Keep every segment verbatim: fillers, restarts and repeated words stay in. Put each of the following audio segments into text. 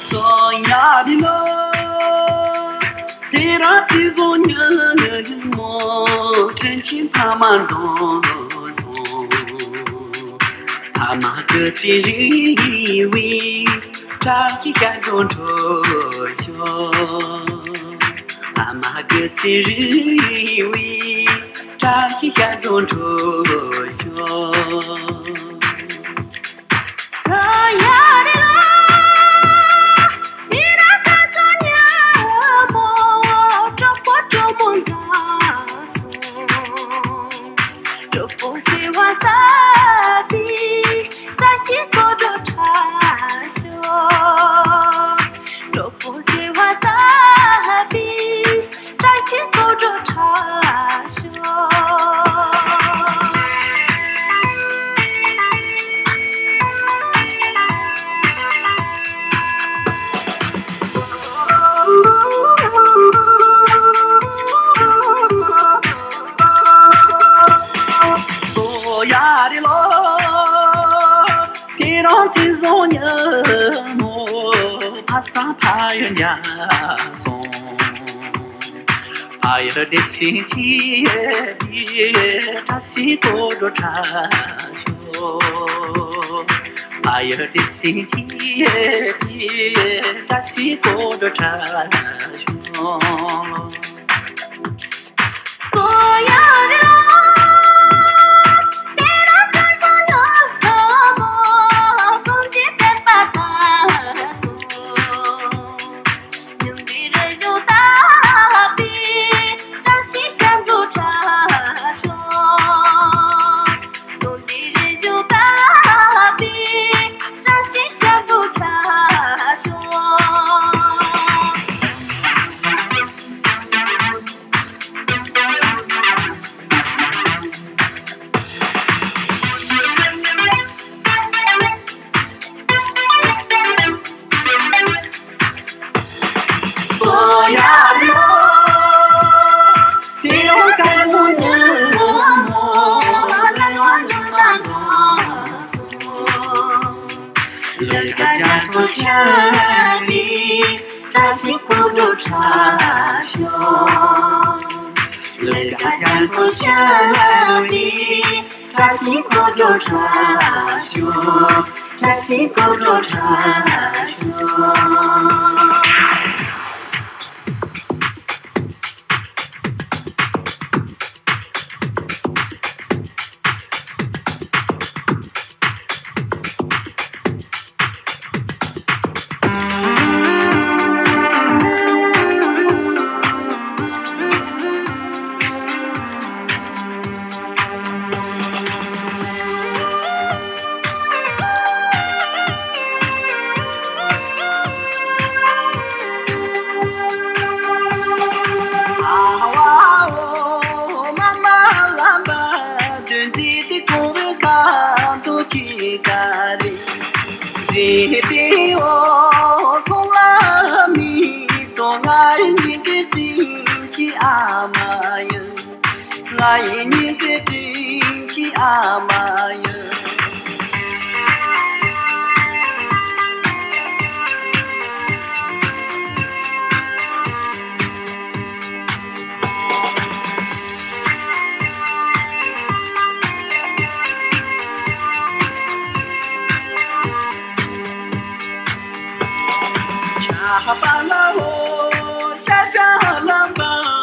སོ་ཡ་རི་ལོ། དེ་ར་ཚེ་བཟང་ཉིན་མོ། དྲིན་ཆེན་ཕ་མ་འཛོམས་སོང་། ཕ་མ་སྐུ་ཚེ་རིང་བའི། བཀྲ་ཤིས་ཞབས་བྲོ་འཁྲབ་ཤོག་ཕ་མ་སྐུ་ཚེ་རིང་བའི། བཀྲ་ཤིས་ཞབས་བྲོ་འཁྲབ་ཤོག་ཁྱེད་རང་ཚེ་བཟང་ཉིན་མོ། ཕ་བཟང་ཕ་ཡུལ་མཉམ་སོང་། ཕ་ཡུལ་བདེ་སྐྱིད་ཀྱི་བཀྲ་ཤིས་སྤོ་རུ་ཁྲ་ཤོག་ཕ་ཡུལ་བདེ་སྐྱིད་ཀྱི་བཀྲ་ཤིས་སྤོ་རུ་ཁྲ་ཤོག་ང་ཡི་སྙིང་གི་དྲིན་ཆེ་ཨ་མ་ཡིན། ང་ཡི་སྙིང་གི་དྲིན་ཆེ་ཨ་མ་ཡིན། ཆ་པ་ལ་ཧོ་ཤ་ཤ་ལམ་པ།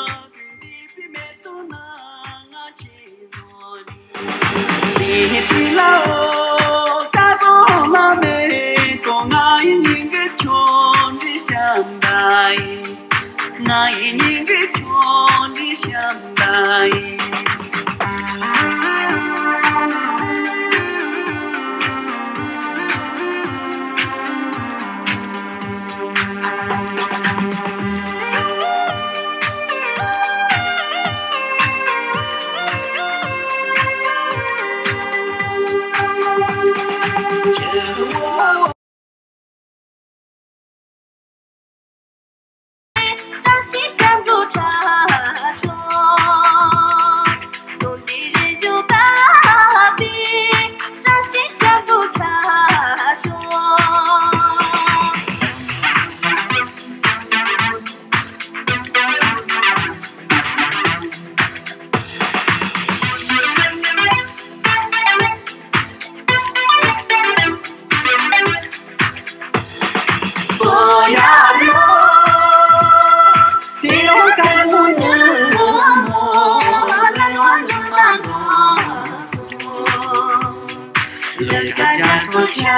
ལས་ཀ་རྒྱ་མཚོ་ཆེ་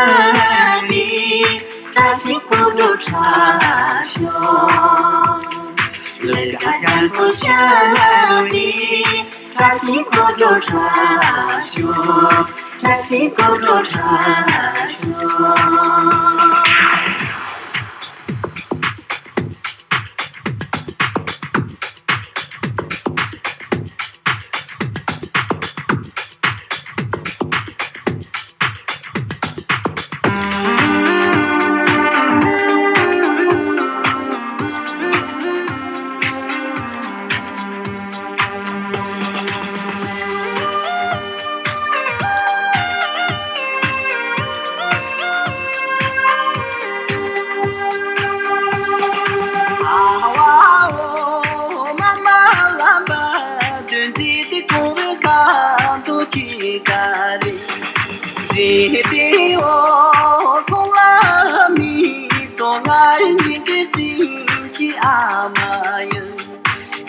ནི་བཀྲ་ཤིས་སྐུ་འགྲོ་དྲག་ཤོག་ལས་ཀ་རྒྱ་མཚོ་ཆེ་ནི་བཀྲ་ཤིས་སྐུ་འགྲོ་དྲག་ཤོག་བཀྲ་ཤིས་སྐུ་འགྲོ་དྲག་ཤོག་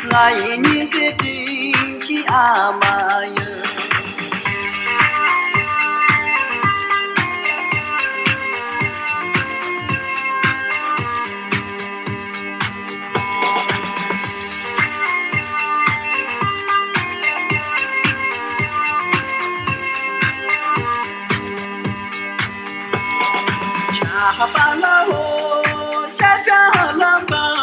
ང་ཡི་སྙིང་གི་དྲིན་གྱི་ཨ་མ་ཡིན། ཆ་པ་ལ་ཧོ་ཤ་ཤ་ལ་པ།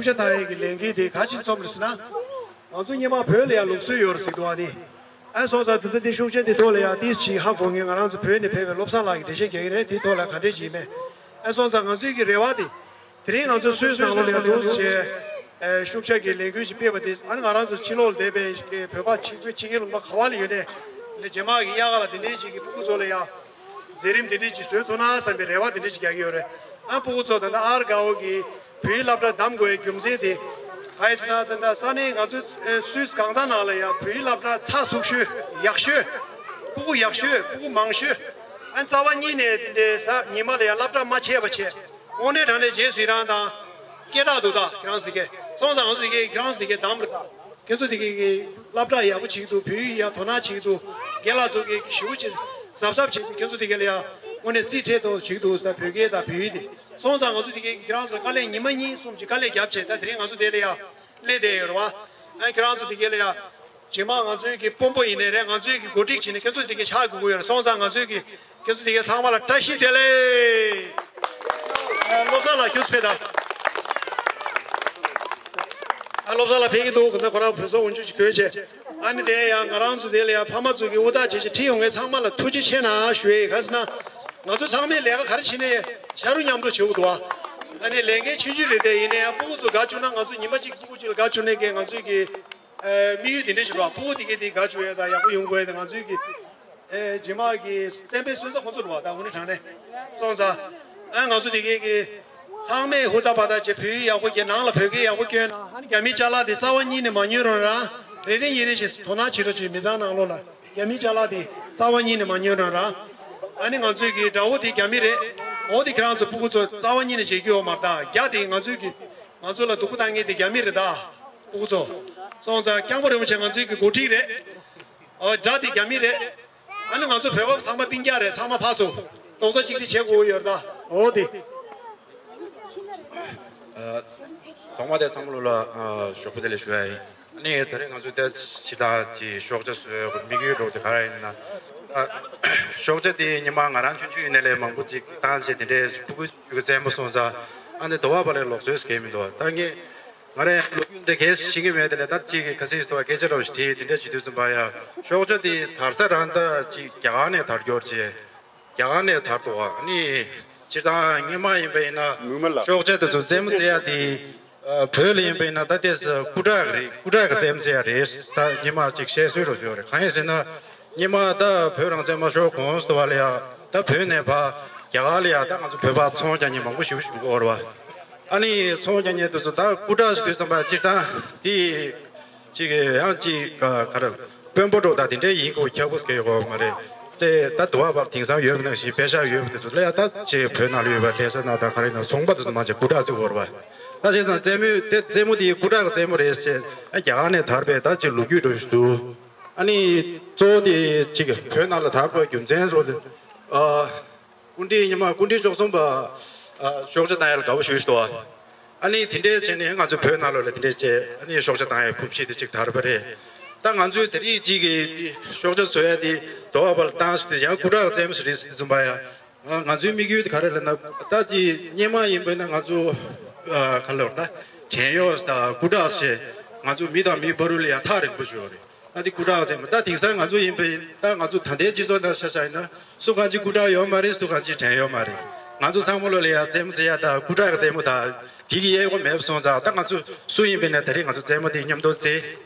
ཤུགས་ཆེ་བཏང་ཡས་ཀྱི་ལས་འགུལ་དེ་ག་ཅིག་རྩོམ་རེད་ཟེར་ན། ང་ཚོ་སྔོན་མ་བོད་ལ་ཡང་ལུགས་སྲོལ་ཡོད་རེད་ཟེར་འདུག་བ་དེ། ཨ་སོང་ཙང་དེ་ལྟ་དེ་ཤུགས་ཆེན་དེ་ཐོག་ལ་ཡང་ཏིས་ཅིག་ཧ་གོ་མཁན་ང་རང་ཚོ་བོད་ནས་ཕེབས་པའི་བློ་བཟང་ལགས་ཀྱིས་འགྲེལ་བཤད་རྒྱག་གི་རེད། དེ་ཐོག་ལ་ག་འདྲས་ཅིག་ཡིན་མེད། ཨ་སོང་ཙང་ང་ཚོའི་གི་རེ་བ་དེ། དེ་རིང་ང་ཚོ་སུད་སི་ནང་ལོགས་ལ་ཡང་འདུག་བྱས། ཨ་ཤུགས་ཆེ་གི་ལས་འགུལ་ཅིག་ཕེབས་པ་དེ་ཨ་ནི་ང་རང་ཚོ་ཕྱི་ལོགས་ལ་བསྡད་པའི་བོད་པ་ཕྱི་ཕྱི་རྒྱལ་ལུང་པ་ག་བ་ལ་ཡོད་ནས་ལས་རྗེས་མ་གི་དབྱར་ཁ་ལ་དེ་འདྲས་ཅིག་གི་ཕྲུ་གུ་ཚོ་ལ་ཡང་། མཛད་རིམ་དེ་འདྲས་ཅིག་བཟོས་ཐུབ་ན་བསམ་པའི་རེ་བ་དེ་འདྲས་ཅིག་རྒྱག་གི་ཡོད་རེད། ཨ་ཕྲུ་གུ་ཚོ་ད་ལྟ་ཨར་དགའ་བོ་གིས་བོད་ཡིག་སློབ་གྲྭ་བདམས་དགོས་པའི་རྒྱུ་མཚན་དེ། གང་ཡིན་ཟེར་ན་ད་ལྟ་ས་གནས་ང་ཚོའི་ཨེ་སུད་སི་གང་ས་ནང་ལ་ཡང་བོད་ཡིག་སློབ་གྲྭ་ཚགས་ཚུད་ཤོས་ཡག་ཤོས། ཕྲུ་གུ་ཡག་ཤོས་ཕྲུ་གུ་མང་ཤོས། ཨ་རྩ་བ་ཉིད་ནས་དེ་འདྲའི་ས་ཉི་མ་ལ་ཡང་སློབ་གྲྭ་མ་ཆད་པ་བྱས། དངོས་གནས་དྲང་གནས་རྗེས་སུ་ཡི་རང་དང་། སྐད་གྲགས་འདུག་ད་ཁྱེད་རང་ཚོ་དེ་གས་སོང་ཙང་ང་ཚོ་དེ་གས་ཁྱེད་རང་ཚོ་དེ་གས་བདམས་རེད་ད། ཁྱེད་ཚོ་དེ་གས་ཀྱི་སློབ་གྲྭ་ཡག་པོ་བྱེད་ཀྱི་འདུག་བོད་ཡིག་ཡག་དོ་སྣང་བྱེད་ཀྱི་འདུག་རྒན་ལགས་ཚོ་གིས་ཞེ་པོ་ཅིག་གཟབ་གཟབ་བྱེད་ཀྱི་ཁྱེད་ཚོ་དེ་གས་ལ་ཡང་དངོས་གནས་རྩིས་ཁྲེལ་དོ་བྱེད་ཀྱི་འདུག་ཟེར་བོད་སྐད་དང་བོད་ཡིག་དེ་སོང་ཙང་ང་ཚོ་དེ་གས་ཀྱི་ཁྱེད་རང་ཚོ་དཀའ་ལས་ཉི་མ་གཉིས་གསུམ་ཅིག་དཀའ་ལས་བརྒྱབ་བྱས་ད་དེ་རིང་ང་ཚོ་དེ་ལ་ཡང་སླེབས་བསྡད་ཡོད་རེད་བ། ཨ་ཁྱེད་རང་ཚོ་དེ་གས་ལ་ཡང་རྗེས་མ་ང་ཚོའི་གི་དཔོན་པོ་ཡིན་ནའི་རེད། ང་ཚོའི་གི་འགོ་ཁྲིད་བྱས་ནས་ཁྱེད་ཚོ་དེ་གས་ཆགས་དགོས་ཀྱི་ཡོད་རེད། སོང་ཙང་ང་ཚོའི་གི་ཁྱེད་ཚོ་དེ་གས་ཚང་མ་ལ་བཀྲ་ཤིས་བདེ་ལེགས། ཨ་བློ་བཟང་ལགས་ཁྱོད་ཚོ་ཕེབས་དང་། ཨ་བློ་བཟང་ལགས་ཕེབས་ཀྱི་འདུག་ཁོ་ཚོ་ཁོ་རང་བོད་སོག་འོན་ཆུ་ཅིག་གོན་བྱས། ཨ་ནི་དེ་ཡང་ང་རང་ཚོ་དེ་ལ་ཡང་ཕ་མ་ཚོ་གི་དབུ་ཐག་བྱས་བྱས་ཁྲིད་ཡོང་མཁན་ཚང་མ་ལ་ཐུགས་རྗེ་ཆེ་གནང་ཞུ་ཡས། ག་ཟེར་ན་ང་ཚོ་ཚང་མས་ལས་ཀ་ག་རེ་བྱེད་ནའི་ཕྱ་རུ་མཉམ་དུ་བྱེད་དགོས་འདུག་ཨ་ནི་ལས་འགན་ཆུང་ཆུང་རེད་དེ་ཡིན་ནའི་ཡང་ཕྲུ་གུ་ཚོ་དགའ་བཅུག་ན་ང་ཚོ་ཉི་མ་གཅིག་ཕྲུ་གུ་གཅིག་ལ་དགའ་བཅུག་ནའི་གི་ང་ཚོའི་གི་ཨེ་དམིགས་ཡུལ་དེ་འདྲ་ཞིག་རེད་བ། ཕྲུ་གུ་དེ་གས་དེ་དགའ་བཅུག་ཡས་དང་ཡག་པོ་ཡོང་དགོས་ཡས་དེ་ང་ཚོའི་གི་ཨེ་རྗེས་མ་གི་བསྟན་པའི་སོན་རྩ་ཁོ་ཚོ་རེད་བ། ད་དངོས་གནས་དྲང་གནས་སོང་ཙང་ཨ་ང་ཚོ་དེ་གས་གི་ཚང་མས་ཧུར་ཐག་བར་ཐག་བྱས་བོད་ཡིག་ཡག་པོ་སྐྱོན། ནང་ལ་བོད་སྐད་ཡག་པོ་སྐྱོན་ན་ཨ་ནི་རྒྱ་མིའི་ཅ་ལག་དེ་རྩ་བ་ཉིད་ནས་མ་ཉོས་རོགས་ར། རེ་རེ་ཉིན་རེ་བཞིན་དོ་སྣང་བྱེད་རོགས་བྱེད། མི་ཚང་ནང་ལོགས་ལ་རྒྱ་མིའི་ཅ་ལག་དེ་རྩ་བ་ཉིད་ནས་མ་ཉོས་རོགས་ར། ཨ་ནི་ང་ཚོའི་གི་དགྲ་བོ་དེ་རྒྱ་མི་རེད། འོ་དེ་ཁྱེད་རང་ཚོ་ཕྲུ་གུ་ཚོ་རྩ་བ་ཉིད་ནས་བརྗེད་རྒྱུ་ཡོད་མ་རེད། ད་རྒྱ་དེ་ང་ཚོའི་གི་ང་ཚོ་ལ་སྡུག་པོ་བཏང་མཁན་དེ་རྒྱ་མི་རེད། ད་ཕྲུ་གུ་ཚོ་སོང་ཙང་སྐྱབས་མགོན་རིན་པོ་ཆེ་ང་ཚོའི་གི་འགོ་ཁྲིད་རེད། ཨོ་དགྲ་དེ་རྒྱ་མི་རེད། ཨ་ནི་ང་ཚོ་བོད་པ་ཚང་མ་སྤུན་ཀྱག་རེད། ཚང་མ་ཕར་ཚུར་རྡོག་རྩ་གཅིག་སྒྲིལ་བྱེད་དགོས་ཡོད་རེད་ད། འོ་དེ། ཐོག་མ་དེ་ཚང་མ་ལོ་ལ་ཞོགས་པ་དེ་ལས་ཞུ་ཡ་ཡིན། ཨ་ནི་ད་རེས་ང་ཚོ་དེ་ཕྱི་ཟླ་གི་ཞོགས་ཇ་བཟོས་དམིགས་ཡུལ་འདྲ་བོ་དེ་ག་རེ་ཡིན་ན། ཨ་ཞོགས་ཇ་དེ་ཉི་མ་ང་རང་ཆུང་ཆུང་ཡིན་ནའི་ལས་མང་པོ་ཅིག་བཏང་བྱས་དེ་འདྲའི་ཕྲུ་གུ་ཆུང་ཆུང་རྩེད་མོ་སོང་ཙང་ཨ་ནི་དོ་བ་བ་ལས་ལོག་སྲོལ་ཟེར་མཁན་མི་འདུག་ད་ངས་ང་རས་ལོ་རྒྱུས་འདི་གས་ཤེས་ཀྱི་མེད་དེ་ལས་ད་ཅིག་གི་ཁ་སང་ཞིག་ཐོག་སྐད་ཆ་འདྲ་བོ་ཞིག་དྲིས། དེ་འདྲ་བྱེད་དུས་ཙམ་པ་ཡ་ཞོགས་ཇ་དེ་དར་ས་རང་ད་ཅིག་རྒྱ་གར་ནས་དར་འགྱོག་བྱས། རྒྱ་གར་ནས་དར་འདུག་ཨ་ནི་སྤྱིར་བཏང་སྔོན་མ་ཡིན་པ་ཡིན་ན་ངོ་མ་ལ་ཤོག་ཆ་དེ་ཚོ་རྩེད་མོ་རྩེ་ཡ་དེ་ཨ་བོད་ལ་ཡིན་པ་ཡིན་ན་ད་ལྟས་སུ་སྐུ་དྲག་རེད། སྐུ་དྲག་གི་རྩེད་མོ་རྩེ་ཡ་རེད། ད་ཉི་མ་གཅིག་བཤད་སྲོལ་རོ་ཡོད་རེད། གང་ཡིན་ཟེར་ན་ཉི་མ་ད་བོད་རང་བཙན་མ་ཤོར་གོང་དུ་བ་ལ་ཡ་ད་བོད་ནས་ཕ་རྒྱ་གར་ལ་ཡ་ད་ང་ཚོ་བོད་པ་ཚོང་རྒྱག་མཁན་མང་པོ་ཞིག་ཞིག་འགོར་བ། ཨ་ནི་ཚོང་རྒྱག་མཁན་དེ་ཚོ་ད་སྐུ་དྲག་ཟེར་དུས་ཙམ་པ་སྤྱིར་བཏང་དེ། གཅིག་ཡང་གཅིག་ག་ག་རེ་དཔོན་པོ་འདྲ་ད་དེ་འདྲའི་ཡིན་དགོས། ཁྱབ་དགོས་ཟེར་ཡོད་མ་རེད། དེ་ད་དུ་བ་བར་དེང་སང་ཡོད་པ་ནང་བཞིན་པེ་ཤག་ཡོད་པ་དེ་ཚོ་ལ་ཡ་ད་ཅེ་བོད་ནང་ལ་ཡོད་པ་ལྷ་ས་ནང་ད་ག་རེ་ན་ཚོང་པ་དེ་ཚོ་མང་ཆེ་སྐུ་དྲག་བརྩི་གི་ཡོད་རེད་པ། ད་བྱས་ཙང་རྩེད་མོ་དེ་རྩེད་མོ་དེ་སྐུ་དྲག་གི་རྩེད་མོ་རེད་ཟེར་ཨ་རྒྱ་གར་ནས་དར་བས་ད་ཅིག་ལོ་རྒྱུས་འདྲ་ཞིག་འདུག་ཨ་ནི་གཙོ་བོ་དེ་ཅིག་བོད་ནང་ལ་དར་དགོས་རྒྱུ་མཚན་རོ་དེ་ཨ། སྐུ་ཕྲེང་ཉི་མ་སྐུ་ཕྲེང་བཅུ་གསུམ་པ་ཨ་ཤོག་ཆ་བཏང་ཡ་ལ་དགའ་པོ་ཞེ་པོ་ཞིག་འདུག་ཨ་ནི་དེ་འདྲའི་བྱས་ནས་ང་ཚོ་བོད་ནང་ལོགས་ལ་དེ་འདྲའི་བྱས་ཨ་ནི་ཤོག་ཆ་བཏང་ཡའི་གོམས་གཤིས་དེ་ཅིག་དར་བ་རེད། ད་ང་ཚོའི་དེ་རིང་གཅིག་གི་ཤོག་ཆ་བཟོ་ཡ་དེ་དོ་བ་བར་བཏང་ཞིག་དེ་ཡང་སྐུ་དྲག་རྩེད་མོ་ཞིག་རེད་ཟེར་ཙམ་པ་ཡ། ང་ཚོའི་དམིགས་ཡུལ་དེ་ག་རེ་ལབ་ན་ད་དེ་སྔོན་མ་ཡིན་པ་ན་ང་ཚོ་ཨ་ག་ལབ་ན་བྲན་གཡོག་དང་སྐུ་དྲག་བྱས་ང་ཚོ་མི་དང་མི་བར་ལ་ཡ་ཐག་རིང་པོ་ཞིག་ཡོད་རེད། ད་དེ་སྐུ་དྲག་རྩེད་མོ་ད་དེང་སང་ང་ཚོ་ཡིན་པ་ཡིན་ད་ང་ཚོ་ད་ལྟའི་སྤྱི་ཚོགས་ནང་ཆ་བཞག་ཡིན་ན་སུ་གང་ཅིག་སྐུ་དྲག་ཡོད་མ་རེད། སུ་གང་ཅིག་བྲན་གཡོག་མ་རེད། ང་ཚོ་ཚང་མ་ལོ་ལ་ཡ་རྩེད་མོ་རྩེ་ཡ་ད་སྐུ་དྲག་གི་རྩེད་མོ་ད་དེ་གི་དབྱེ་བ་མེད་པ་སོང་ཙང་ད་ང་ཚོ་སུ་ཡིན་པ་ཡིན་ན་ད་རེས་ང་ཚོ་རྩེད་མོ་དེ་མཉམ་དུ་རྩེ།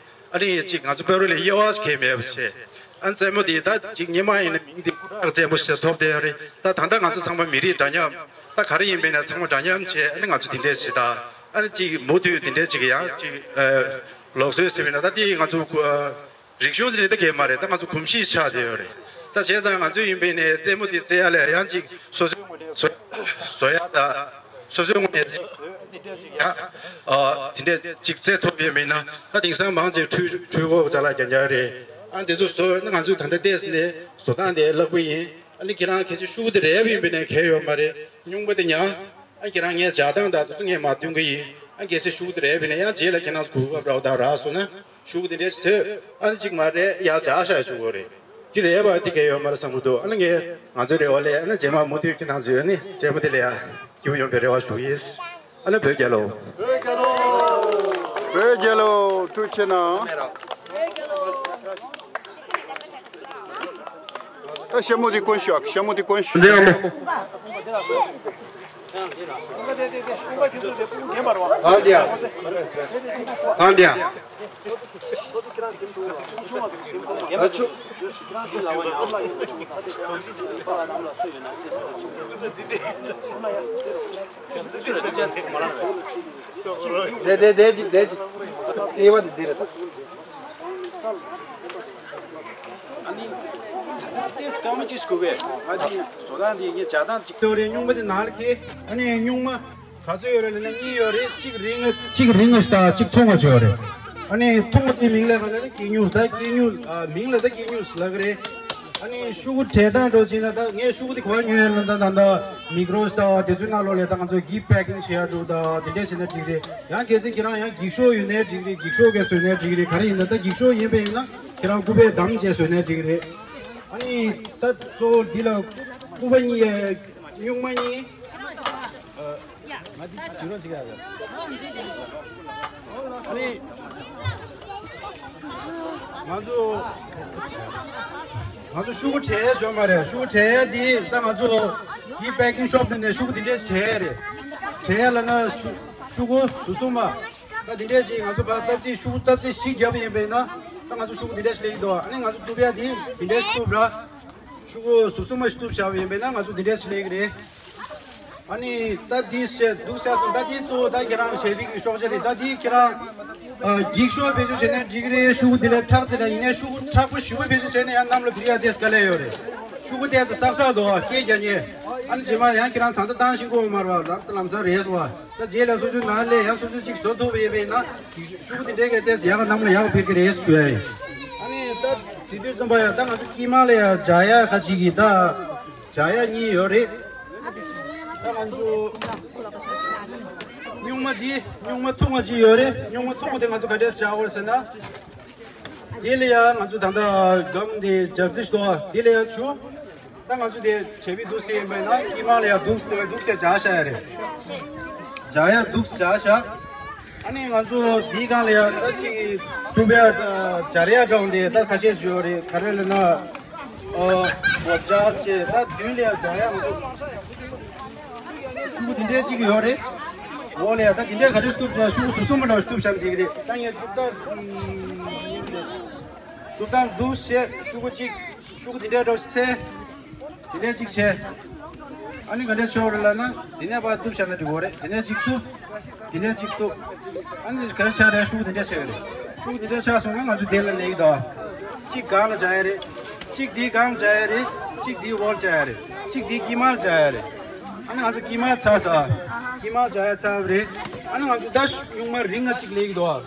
ཨ་ནི་ཅིག་ང་ཚོ་བོད་རིགས་ལ་དབྱེ་བ་ཞིག་གང་ཡང་མེད་པ་བྱས། ཨ་ནི་རྩེད་མོ་དེ་ད་ཅིག་སྔོན་མ་ཡིན་ན་མིང་དེ་སྐུ་དྲག་རྩེད་མོ་ཞེས་ཐོབ་བསྡད་ཡོད་རེད། ད་ད་ལྟ་ང་ཚོ་ཚང་མ་མི་རིགས་འདྲ་མཉམ་ད་ག་རེ་ཡིན་པ་ཡིན་ན་ཚང་མ་འདྲ་མཉམ་བྱས་ཨ་ནི་ང་ཚོ་དེ་འདྲས་བྱེད་ད། ཨ་ནི་ཅིག་མུ་མཐུད་དེ་འདྲས་ཅིག་ཡང་ཅིག་ཨ་ལུགས་སྲོལ་ཟེར་བ་ཡིན་ན་ད་དེ་ང་ཚོ་ཨ་རིག་གཞུང་དེ་འདྲ་ད་གས་མ་རེད། ད་ང་ཚོ་གོམས་གཤིས་ཆགས་བསྡད་ཡོད་རེད། ད་བྱས་ཙང་ང་ཚོ་ཡིན་པ་ཡིན་ནའི་རྩེད་མོ་དེ་རྩེ་ཡ་ལ་ཡང་ཅིག་སོ་སོའི་ངོས་ནས་བཟོ་བཟོ་ཡ་ད་སོ་སོའི་ངོས་ནས་ཅིག་ཡང་ཨ་དེ་འདྲས་ཅིག་རྩེ་ཐུབ་ཡོད་མེད་ན་ད་དེང་སང་མང་ཆེ་འཕྲུལ་འཕྲུལ་འཁོར་ཅ་ལག་རྐྱང་རྐྱང་རེད། ཨ་འདི་ཚོ་བཟོ་ཡོད་ན་ང་ཚོས་ད་ལྟ་བལྟས་ནས་བཟོ་སྟངས་དེ་ལྷག་པ་ཡིན། ཨ་ནི་ཁྱེད་རང་གལ་སྲིད་ཤོག་བུ་དེ་རལ་པ་ཡིན་པ་ཡིན་ན་གལ་ཡོད་མ་རེད། སྨྱུག་མ་དེ་ཉར། ཨ་ཁྱེད་རང་ངས་ལྗགས་སྟངས་དང་དེ་ཚོ་ངས་མར་སྟོན་གི་ཡིན། ཨ་གལ་སྲིད་ཤོག་བུ་དེ་རལ་པ་ཡིན་ན་ཡང་རྗེས་ལ་ཁྱེད་རང་ཚོ་གོ་སྐབས་རག་དང་རག་སོང་ན་ཤོག་བུ་དེ་འདྲས་བཟོས། ཨ་ནི་གཅིག་མ་རེད་ཡར་ལྗགས་བཞག་བྱུང་གི་རེད། དེ་རལ་པ་དེ་གལ་ཡོད་མ་རེད་བསམ་གི་འདུག་ཨ་ནི་ངས་ང་ཚོའི་རེ་བ་ལས་ཨ་ནི་རྗེས་མ་མུ་མཐུད་ཁྱེད་རང་ཚོས་ཨ་ནི་རྩེད་མོ་དེ་ལ་ཡང་སྐྱིད་པོ་ཡོང་བའི་རེ་བ་ཞུ་གི་ཡིན། ཨ་ནི་བོད་རྒྱལ་ལོ། བོད་རྒྱལ་ལོ། བོད་རྒྱལ་ལོ། ཐུགས་ཆེ་གནང་། ད་ཤ་མོ་དེ་སྐོན་ཤོག་ཤ་མོ་དེ་སྐོན་ཤོག་འདི་ཨ་མོ། ཨ་འདི་ཨ། ཨ་འདི་ཨ། ཨ་ཆུ། དེ་དེ་དེ་ཅིག་དེ་ཅིག་ལྟེ་བ་དེ་འདི་རེད་ད། ཨ་ནི་ད་ལྟ་ཏེས་སྐར་མ་ཅིག་སྐུ་བས་ཨ་ནི་བཟོ་སྟངས་འདི་ངས་བྱ་སྟངས་ཅིག་ཏོ་རེ་སྨྱུག་མ་དེ་ནང་ལ་ཁེལ། ཨ་ནི་སྨྱུག་མ་ག་ཚོད་ཡོད་རེད་ལབ་ན་གཉིས་ཡོད་རེད། གཅིག་རིང་ང་གཅིག་རིང་ང་ཞིག་དང་གཅིག་ཐུང་ང་ཅིག་ཡོད་རེད། ཨ་ནི་ཐུང་བ་དེ་མིང་ལ་ག་ལབ་ན་ཀི་སྨྱུག་ད་ཀི་སྨྱུག་ཨ་མིང་ལ་ད་ཀི་སྨྱུག་ཟེར་ལབ་གི་རེད། ཨ་ནི་ཤོག་གུ་བྲེས་སྟངས་འདྲ་བྱས་ན་ད་ངས་ཤོག་གུ་དེ་ག་པར་ཉོས་ཡོད་ན་ད་ད་ད་མི་གྲོ་སི་ད་དེ་ཚོའི་ནང་ལོགས་ལ་ད་ང་ཚོ་གིཕ་པེ་ཀིང་བྱེད་ཡ་འདུག་ད་དེ་འདྲས་བྱས་ན་འགྲིག་རེད། ཡང་གལ་སྲིད་ཁྱེད་རང་ཡང་འགྱིག་ཤོག་ཡོད་ནའི་འགྲིག་རེད། འགྱིག་ཤོག་གིས་བཟོས་ནའི་འགྲིག་རེད། ག་རེ་ཡིན་ན་ད་འགྱིག་ཤོག་ཡིན་པ་ཡིན་ན་ཁྱེད་རང་སྐུད་པས་བསྡམས་བྱས་བཟོས་ནའི་འགྲིག་རེད། ཨ་ནི་ད་གཙོ་བོ་འདི་ལ་སྐུད་པ་གཉིས་སྨྱུག་མ་གཉིས། ང་འདི་བྱེད་རོགས་བྱེད་ག་ཡ། ཨ་ནི་ང་ཚོ་ང་ཚོ་ཤོག་གུ་བྲེས་ཡ་འཇོན་མ་རེད། ཤོག་གུ་བྲེས་ཡ་འདི་ད་ང་ཚོ་འདི་པེ་ཀིང་ཤོབ་འདི་ནས་ཤོག་གུ་འདི་འདྲས་ཞིག་བྲེས་ཡ་རེད། བྲེས་ཡ་ལབ་ན་ཤོག་གུ་ཟུར་གསུམ་མ་ད་འདི་འདྲས་ཞིག་ང་ཚོ་ཕར་སྟབས་གཅིག་ཤོག་གུ་སྟབས་གཅིག་བཞི་བརྒྱབ་པ་ཡིན་པས་ན་ད་ང་ཚོ་ཤོག་གུ་འདི་འདྲས་ཞིག་སླེབས་ཀྱི་འདུག་ཨ་ནི་ང་ཚོ་གཏུབ་ཡ་འདི་འདི་འདྲས་ཞིག་གཏུབ་ར། ཤོག་གུ་ཟུར་གསུམ་མ་ཞིག་གཏུབ་བཞག་པ་ཡིན་པས་ན་ང་ཚོ་འདི་འདྲས་ཞིག་སླེབས་ཀྱི་རེད། ཨ་ནི་ད་འདི་བཤད་འདུག་བཤད་སོང་། ད་འདི་གཙོ་བོ་ད་ཁྱེད་རང་ཞབས་པའི་གི་ཤོག་བྱ་རེད། ད་འདི་ཁྱེད་རང་ཨ་འགྱིག་ཤོག་བེད་སྤྱོད་བྱས་ན་འགྲིག་གི་རེད། ཤོག་གུ་འདི་ལས་མཁྲེགས་ཟེར་ན་ཡིན་ནའི་ཤོག་གུ་མཁྲེགས་པོ་ཞེ་པོ་བེད་སྤྱོད་བྱས་ན་ཡང་གནམ་ལ་འཕུར་ཡ་དེ་དཀའ་ལས་ཡོད་རེད། ཤོག་གུ་དེ་ཚོ་སག་སག་འདུག་སྐད་རྒྱག་ཉེ། ཨ་ནི་རྗེས་མ་ཡང་ཁྱེད་རང་ད་ལྟ་བཏང་ཤིང་ཀོ་མར་བ་ལ་ལམ་སང་རེད་སོང་བ། ད་རྗེས་ལ་སོ་སོའི་ནང་ལས་ཡང་སོ་སོ་གཅིག་བཟོ་ཐུབ་པ་ཡིན་པས་ན་ཤོག་གུ་དེ་འདྲའི་གི་ཏེས་ཡག་ག་གནམ་ལ་ཡག་ག་འཕུར་གི་རེད་ཞུ་ཡ་ཡིན། ཨ་ནི་ད་དེ་དུས་ཙམ་པ་ཡ་ད་ང་ཚོ་དཀྱིལ་མ་ལ་ཡ་སྦྱར་ཡ་ཁ་ཅིག་གི་ད་སྦྱར་ཡ་གཉིས་ཡོད་རེད། ད་ང་ཚོ་སྨྱུག་མ་འདི་སྨྱུག་མ་ཐུང་བ་ཅིག་ཡོད་རེད། སྨྱུག་མ་ཐུང་བ་དེ་ང་ཚོ་ག་འདྲས་སྦྱར་དགོས་ཟེར་ན། དེ་ལ་ཡ་ང་ཚོ་ད་ལྟ་སྒམ་དེ་སྦྱར་རྩིས་ཤིག་འདུག་དེ་ལ་ཡ་ཆུ། ད་ང་ཚོ་དེ་བྱས་པའི་འདུག་སེ་ཡིན་པས་ན་དཀྱིལ་མ་ལ་ཡ་འདུག་སེ་འདུག་སེ་སྦྱར་བཞག་ཡ་རེད། སྦྱར་ཡ་འདུག་སེ་སྦྱར་བཞག་ཨ་ནི་ང་ཚོ་འདིའི་སྒང་ལ་ཡ་ད་ཅིག་གཏུབ་ཡ་སྦྱར་ཡ་འདྲ་བོ་འདི་ད་ཁ་ཤས་ཞིག་ཡོད་རེད། ག་རེ་ལབ་ན་ཨོ་སྦྱར་ཞེས་ད་མདུན་ལ་ཡ་སྦྱར་ཡ་ང་ཚོ་ཤོག་གུ་འདི་འདྲའི་ཅིག་ཡོད་རེད། འོག་ལ་ཡ་ད་འདི་འདྲའི་ག་རེ་གཏུབ་ན་ཤོག་གུ་ཟུར་གསུམ་པ་འདྲ་བོ་གཏུབ་བཞག་ན་འགྲིག་གི་རེད། ད་ངས་གཏུབ་སྟངས་གཏུབ་སྟངས་འདུག་སེ་ཤོག་གུ་གཅིག་ཤོག་གུ་འདི་འདྲའི་འདྲ་བོ་ཞིག་འཚལ། དེ་ནས་གཅིག་བྱས། ཨ་ནི་ག་འདྲས་ཆགས་རེད་ལབ་ན། དེ་ནས་ཕར་གཏུབ་བཞག་ན་འགྲིག་གི་རེད། དེ་ནས་གཅིག་གཏུབ། དེ་ནས་གཅིག་གཏུབ། ཨ་ནི་ག་རེ་ཆགས་རེད། ཤོག་གུ་དེ་འདྲས་ཆགས་ཀྱི་རེད། ཤོག་གུ་དེ་འདྲས་ཆགས་སོང་ན་ང་ཚོ་དེ་ལ་ལེགས་འདུག་གཅིག་སྒང་ལ་སྦྱར་ཡ་རེད། གཅིག་འདིའི་སྒང་ལ་སྦྱར་ཡ་རེད། གཅིག་འདིའི་འོག་ལ་སྦྱར་ཡ་རེད། གཅིག་འདིའི་དཀྱིལ་མ་ལ་སྦྱར་ཡ་རེད། ཨ་ནི་ང་ཚོ་དཀྱིལ་མ་ཚར་ས། དཀྱིལ་མ་སྦྱར་ཡ་ཚར་བ་རེད། ཨ་ནི་ང་ཚོ་ད་སྨྱུག་མ་རིང་ང་གཅིག་ལེགས་འདུག་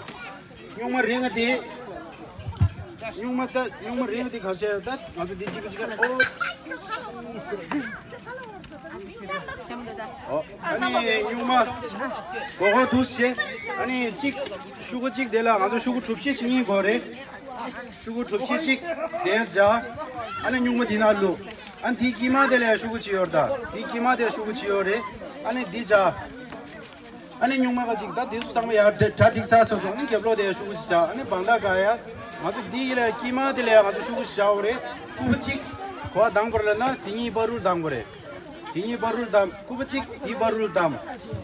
སྨྱུག་མ་རིང་ང་དེ། སྨྱུག་མ་ད་སྨྱུག་མ་རིང་ང་དེ་ག་ཤེད་ད་ང་ཚོ་དེ་གཅིག་གཅིག་ཨོ། ཨོ། ཨ་ནི་སྨྱུག་མ་གོ་གོ་འདུག་སེ། ཨ་ནི་གཅིག་ཤོག་གུ་གཅིག་དེ་ལ་ང་ཚོ་ཤོག་གུ་གྲུ་བཞི་ཞིག་གཉིས་དགོས་རེད། ཤོག་གུ་གྲུ་བཞི་གཅིག་དེ་སྦྱར། ཨ་ནི་སྨྱུག་མ་དེ་ནང་བླུགས། ཨ་ནི་དེའི་དཀྱིལ་མ་དེ་ལ་ཡང་ཤོག་གུ་གཅིག་ཡོད་རེད་ད། དེའི་དཀྱིལ་མ་དེ་ལ་ཤོག་གུ་གཅིག་ཡོད་རེད། ཨ་ནི་འདི་སྦྱར། ཨ་ནི་སྨྱུག་མ་ཁ་ཅིག་ད་དེ་ཚོ་ཚང་མ་ཡར་གྲ་སྒྲིག་ཚར་སོང་ཙང་ཨ་ནི་རྒྱབ་ལོགས་དེ་ཡང་ཤོག་གུ་ཞིག་བཞག་ཨ་ནི་བང་དག་ག་ཡ། ང་ཚོ་འདི་ཡི་ལ་དཀྱིལ་མ་དེ་ལ་ཡང་ང་ཚོ་ཤོག་གུ་ཞིག་བཞག་འོ་རེད། སྐུད་པ་གཅིག་གོ་བ་གདང་པོར་ལ་ན་དེ་གཉིས་བར་རུལ་གདང་པོ་རེད། དེ་གཉིས་བར་རུལ་གདམ། སྐུད་པ་གཅིག་དེ་བར་རུལ་གདམ།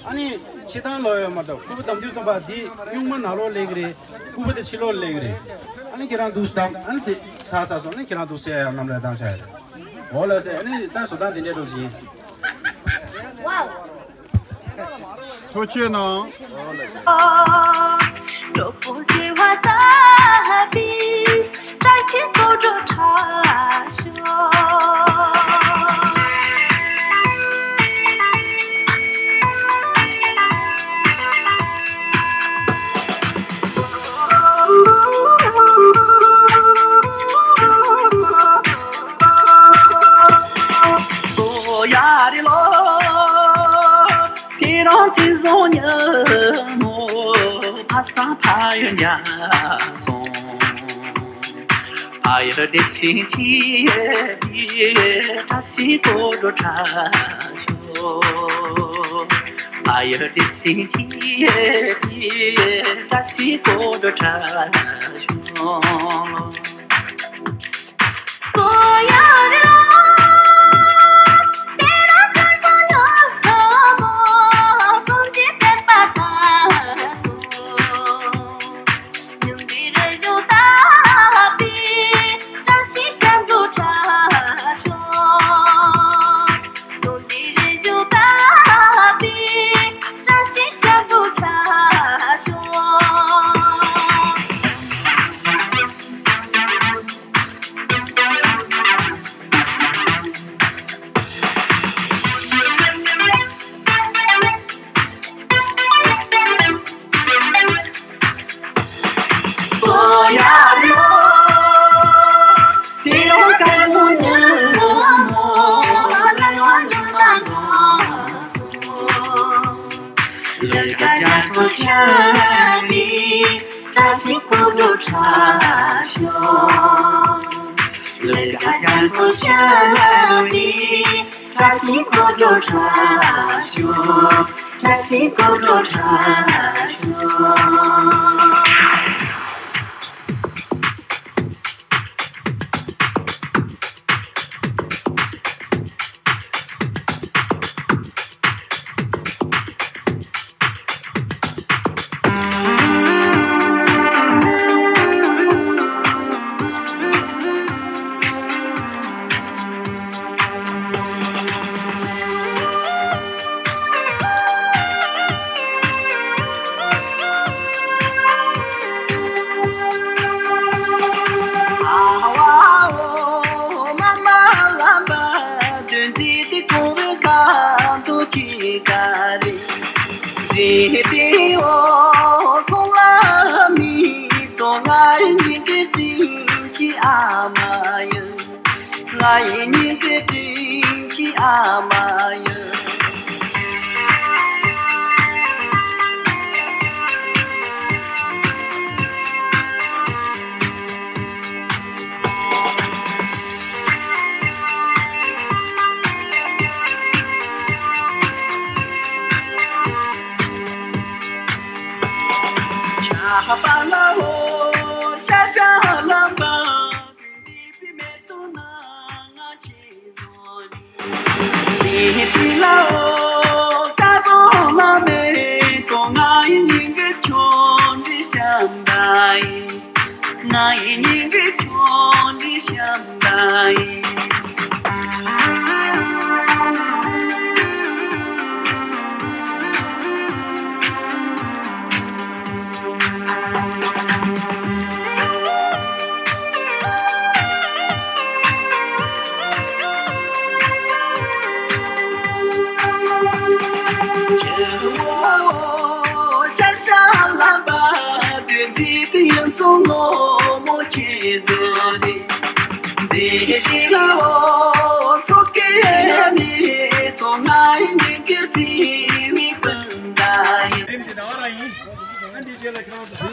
ཨ་ནི་ཕྱི་ཐང་ལོག་ཡོད་མ་གཏོགས་སྐུད་པ་གདམ་དུས་ཙམ་པ་དེ་སྨྱུག་མ་ནང་ལོགས་སླེབས་ཀྱི་རེད། སྐུད་པ་དེ་ཕྱི་ལོགས་སླེབས་ཀྱི་རེད། ཨ་ནི་ཁྱེད་རང་འདུག་སེ་གདམ། ཨ་ནི་དེ་ཚར་ཚར་སོང་ཨ་ནི་ཁྱེད་རང་འདུག་སེ་ཡར་གནམ་ལ་བཏང་བཞག་ཡོད་རེད། འོ་ལགས་སེ། ཨ་ནི་ད་བཟོ་སྟངས་དེ་འདྲས་འགྲོ་བཞིན། ཐུགས་རྗེ་གནང་།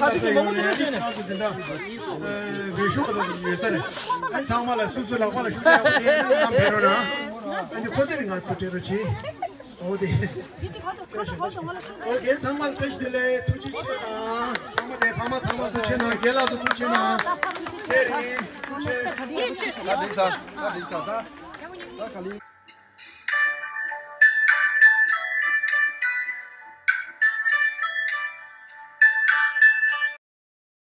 ཁ་ཅིག་གི་མང་པོ་འདུག་ཅེས་ནས། འོས་ཤོག་ཡོད་ས་རེད། ཨ་ཚང་མ་ལ་སོ་སོའི་ལག་པ་ལ་ཤོག་ཡག་པོ་དེ་ནམ་ཕེབས་རོགས་གནང་། ཨ་ནི་ཁོ་ཚེ་རིང་ང་ཚོ་སྤྲད་རོགས་གྱིས། འོ་དེ། འོ་རྒན་ཚང་མ་ལ་བཀྲ་ཤིས་བདེ་ལེགས། ཐུགས་རྗེ་ཆེ་གནང་། ཚང་མ་དེ་ཕ་མ་ཚང་མ་ཐུགས་རྗེ་ཆེ་གནང་། རྒན་ལགས་ཚོ་ཐུགས་རྗེ་ཆེ་གནང་། ཚེ་རིང་ཐུགས་རྗེ་ཆེ།